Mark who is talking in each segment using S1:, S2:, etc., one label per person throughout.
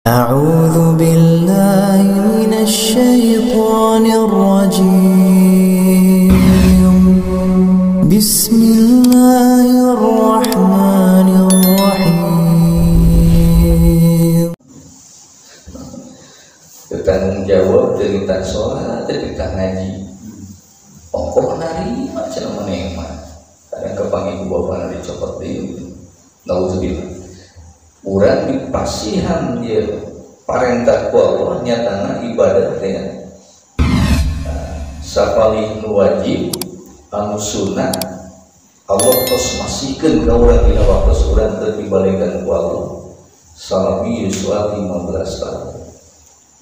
S1: أعوذ بالله من الشيطان الرجيم. بسم الله الرحمن الرحيم.
S2: Bertanggung jawab cerita sholat, cerita ngaji. Ongkoh nari macam mana? Kadang kepanggil ku bapak nari copot deui. Nauzubillah. Urang dipasihan dia parentah ku Allah nyatana ibadah teh. Sapalih nu wajib anu sunah Allah tos masihkeun ka urang dina waktu urang teu dibalekan ku Allah salami yuswa 15 tahun.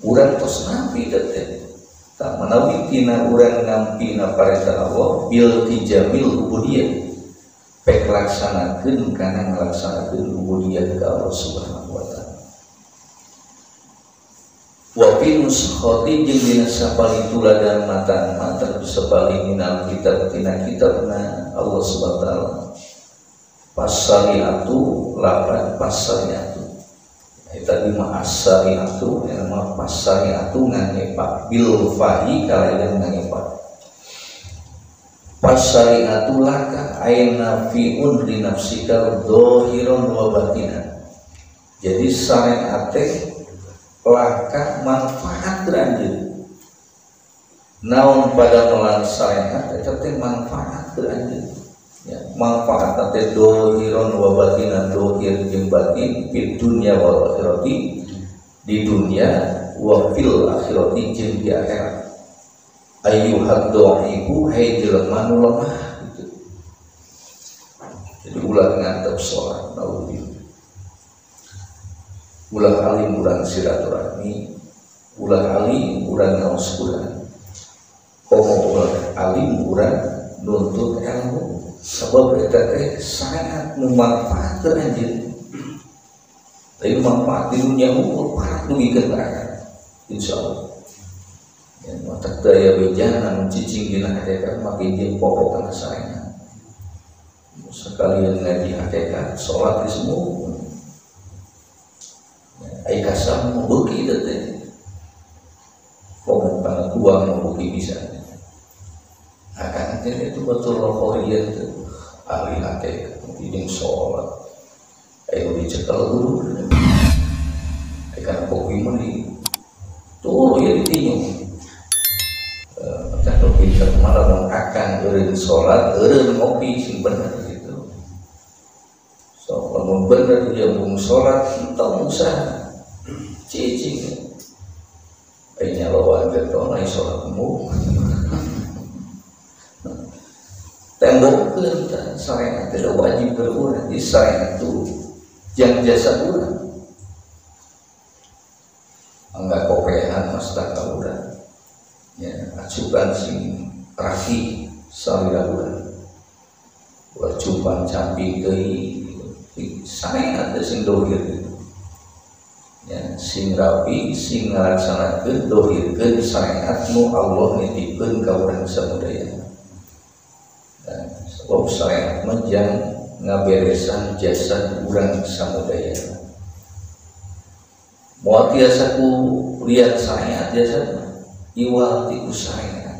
S2: Urang tos nampi teh. Tak manawi tina urang nampi na parentah Allah bil tijamil ubudiyah. Pek laksanakeun kana ngalaksanakeun ubudiyah ka Allah Subhanahu wa taala. Wa fi nuskhati jeung dina sapali tuladan matan matan sapali minal kitab tina kitabna Allah Subhanahu wa taala. Pasariatu lapan pasariatu. Eta di mah asariatu eta mah pasariatu ngangepak bil fahi kalayan ngangepak. Pasariatu laka aina fiun li nafsika dhahiran wa batinan. Jadi syariat teh laka manfaat keur anjeun. Naon pada melan syariat eta teh manfaat keur anjeun. Ya, manfaat teh dhahiran wa batinan, dhahir jeung batin fid dunya wal akhirati, di dunia wa fil akhirati jeung di akhirat. Ayyuhad dha'ifu hai jelema nu lemah gitu. Jadi ulah ngantep sholat naudzubillah. Ulah alim urang silaturahmi, ulah alim urang ngaos Quran. Komo ulah alim urang nuntut ilmu sebab eta teh sangat memanfaatkeun anjeun. Tapi manfaat di dunia unggul parah dugikeun ka akhirat. Insyaallah. Ya, matak daya bejana cicing dina hakikat make jeung pokok kana saena. Sekalian ngaji hakikat, salat geus semua. Ya, ai kasam mah beuki teh teh. Komo kana tuang mah beuki bisa. Akan teh itu batur rohorieun teh ahli hakikat jeung salat. Ai dicekel guru. Ai kana kopi mah di tuluy ya ditinyuh. Cakep pinter malah dong akan eureun sholat, eureun ngopi sing bener gitu. So lamun bener dia mung sholat entong usaha cicing. Ai nyalawan teh tong ai sholatmu. Tembokkeun tah syariat teh wajib keur urang, di syariat tu jang jasa urang. Enggak kopehan mastaka urang. Ya, acukan sing rapi salira urang. Ulah cumpan campi deui sareat teh sing dohir gitu. Ya, sing rapi sing ngalaksanakeun dohirkeun syariat nu Allah nitipkeun ka urang samudaya. Dan sebab syariat mah jang ngaberesan jasa urang samudaya. Moal tiasa ku liat syariat jasa iwal ti ku syariat.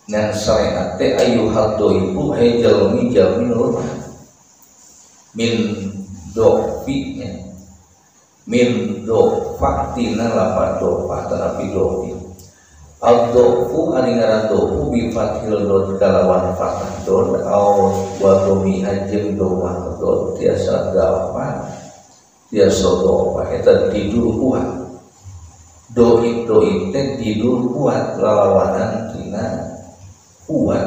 S2: Ngan syariat teh ayyuhad dhaifu hay jalmi jalmi nu lemah. Min dofinya min dofatina lapan dofa tanapi dofi. Ad-dofu ari ngaran dofu bi fathil dot kalawan fathah dot au wa dhammi jeung domah dot tiasa dafa tiasa dofa eta tidur kuat. Doib doib teh tidur kuat lalawanan tina kuat.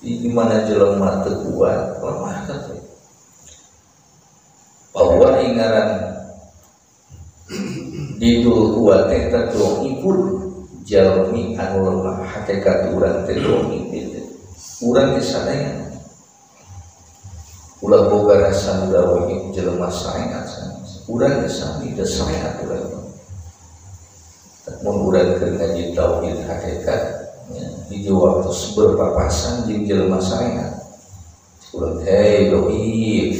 S2: Di mana jelema teu kuat lemah teh. Bahwa ingaran tidur kuat teh doibun jalmi anu lemah hakikat urang teh doib teh. Urang teh sadaya ulah boga rasa muda we jelema saeat. Urang teh sami teh saeat urang. Mun urang keur ngaji tauhid hakikat ya, hiji waktu berpapasan jeung jelema saeat. Urang hei doib.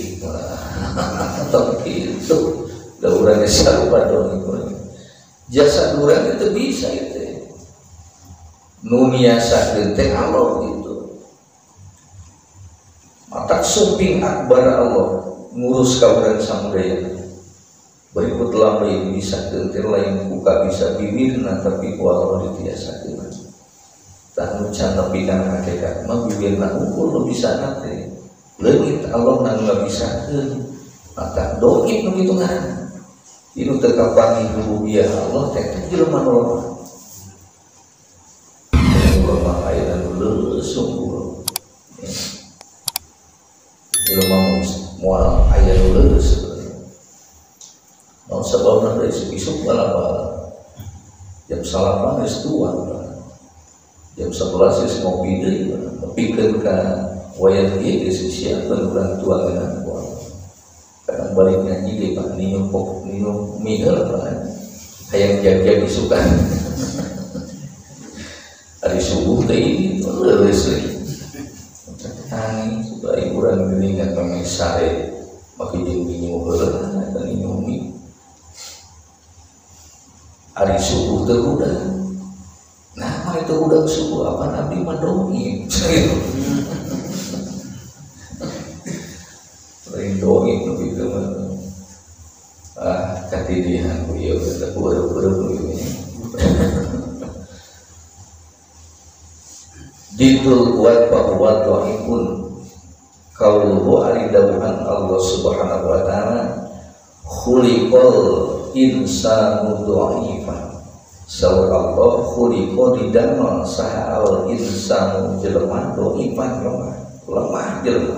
S2: Tong kitu. Da urang ge sarua dhaif jasad urang itu bisa itu nu niasakeun teh Allah gitu. Matak sumping akbar Allah ngurus ka urang samudaya. Berikut lambai bisa teh lain ku bisa bibirna tapi ku Allah ditiasakeun. Tah nu can nepi kana hakikat mah bibirna ukur nu bisa teh. Leungit Allah na nu ngabisakeun. Matak doib nu kitu ngaranna. Inu teu kapanggih rububiyah Allah teh teh jelema nu lemah. Lemah aya nu leuleus sungguh. Jelema moal aya nu leuleus. Naon sababna da isuk-isuk bala-bala. Jam 9 geus tua. Jam 11 geus ngopi deui, nepikeun ka wayah ieu geus disiapkeun urang tua ngeunah ku. Kadang balik ngaji ge Pak ninyo pok ninyo mie heula Pak. Hayang jag-jag isukan. Ari subuh teh itu leuleus deui. Tangi supaya urang geuningan pameh sare make jeung ninyo heula eta ninyo mie. Ari subuh teu hudang. Nah, mah itu hudang subuh apa nabi mah dongeng. Lain dongeng nu kitu mah. Ah, katidihan ku ieu teh beureum-beureum ieu nya. Didul kuat bahwa dhaifun kauluhu ari dawuhan Allah Subhanahu wa taala khuliqal insanu dhaifan. Saur Allah khuliqa didamel saha al insanu jelema dhaifan lemah, lemah jelema.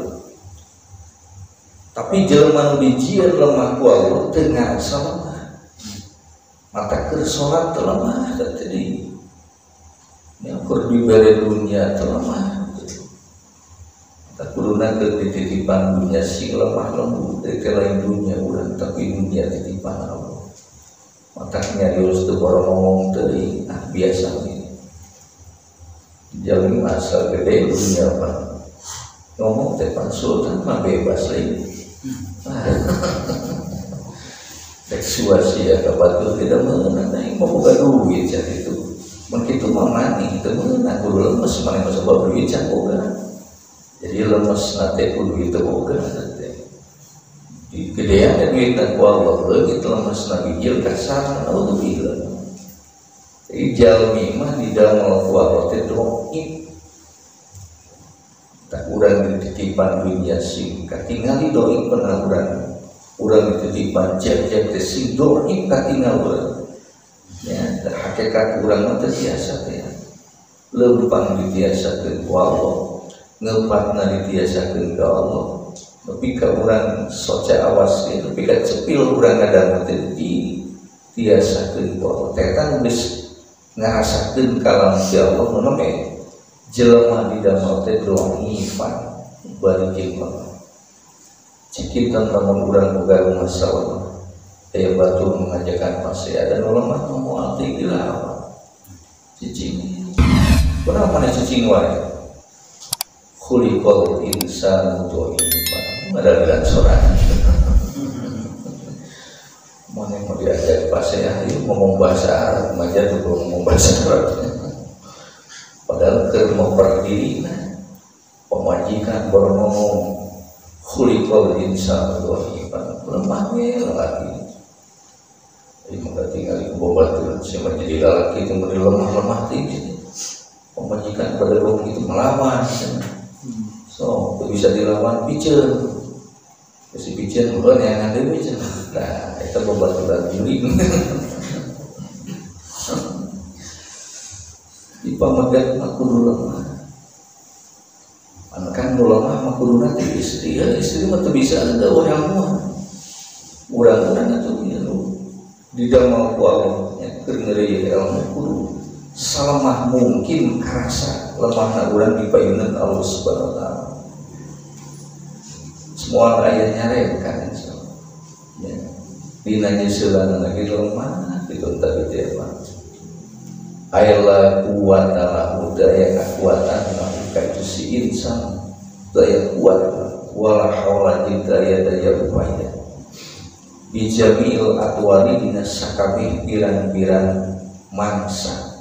S2: Tapi jelema nu dijieun lemah ku Allah teu ngarasa lemah. Mata keur salat teu lemah tadi. Nya keur dibere dunya teu lemah. Mata kuduna keur dititipan dunya sing lemah lembut teh lain dunya urang tapi dunya titipan Allah. Mata nyarios teu ngomong teuing ah biasa we. Jalmi asal gede dunya apa. Ngomong teh pan sultan mah bebas lain. Rek sia-sia ka batur tidak meunang aing mah boga duit sia kitu. Mun kitu mah mani teu meunang kudu lemes maneh mah sabab duit can boga. Jadi lemes na teh kudu duit teu boga teh. Digedean teh duit ku Allah leungit lemes na bijil kasar naudzubillah. Jadi jalmi mah didamel ku Allah teh dhaif. Tak urang dititipan dunia sing katingali dhaif pernah urang. Urang dititipan jeb-jeb teh sing dhaif katingal urang. Ya, hakikat urang mah teu tiasa teh. Leumpang ditiasakeun ku Allah, ngeupatna ditiasakeun ka Allah. Nepi ka urang soca awas ge, nepi ka cepil urang ngadamel teh ditiasakeun ku Allah. Teh eta geus ngarasakeun kalam ti Allah nu neme jelema didamel teh dhaifan bari jeung lemah. Cikinten lamun urang boga rumah salemah aya batur mengajakan pasea dan lemah moal teh dilawan. Cicing. Kunaon maneh cicing wae? Khuliqal insanu dhaifan. Ngadalilan sorangan. Maneh mau diajak pasea ieu ngomong bahasa Arab, maja tuh ngomong bahasa Arab. Padahal keur memperdirina pemajikan baru ngomong khuliqal insanu dhaifan, lemah we lalaki. Jadi maka tinggal di bobaturan saya menjadi lalaki itu menjadi lemah-lemah tinggi. Pemajikan pada ngomong itu melawan. So, itu bisa dilawan piceun. Si piceun bukan yang ada piceun. Nah, itu bobaturan juling. Di pamegat mah kudu lemah. Anu kan nu lemah mah kuduna teh istri, ya istri mah teu bisa ada urang mah. Urang-urang atuh ieu nu didamel ku Allah nya keur ngeureuyeuh ilmu kudu salemah mungkin karasa lemahna urang dipayunan Allah Subhanahu wa taala. Semua aya nyarekan insyaallah. Ya. Dina nyeuseulana lagi lemah kitu tadi teh mah. Ayla kuwata lahu daya kekuatan lahu itu si insan daya kuat wala haula jeung daya daya upaya. Bijamiil atwari dina sakabeh pirang-pirang mangsa.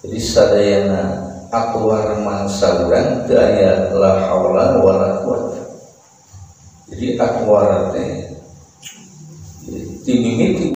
S2: Jadi sadayana atwar mangsa urang teu aya la haula wala quwata. Jadi atwar teh ti mimiti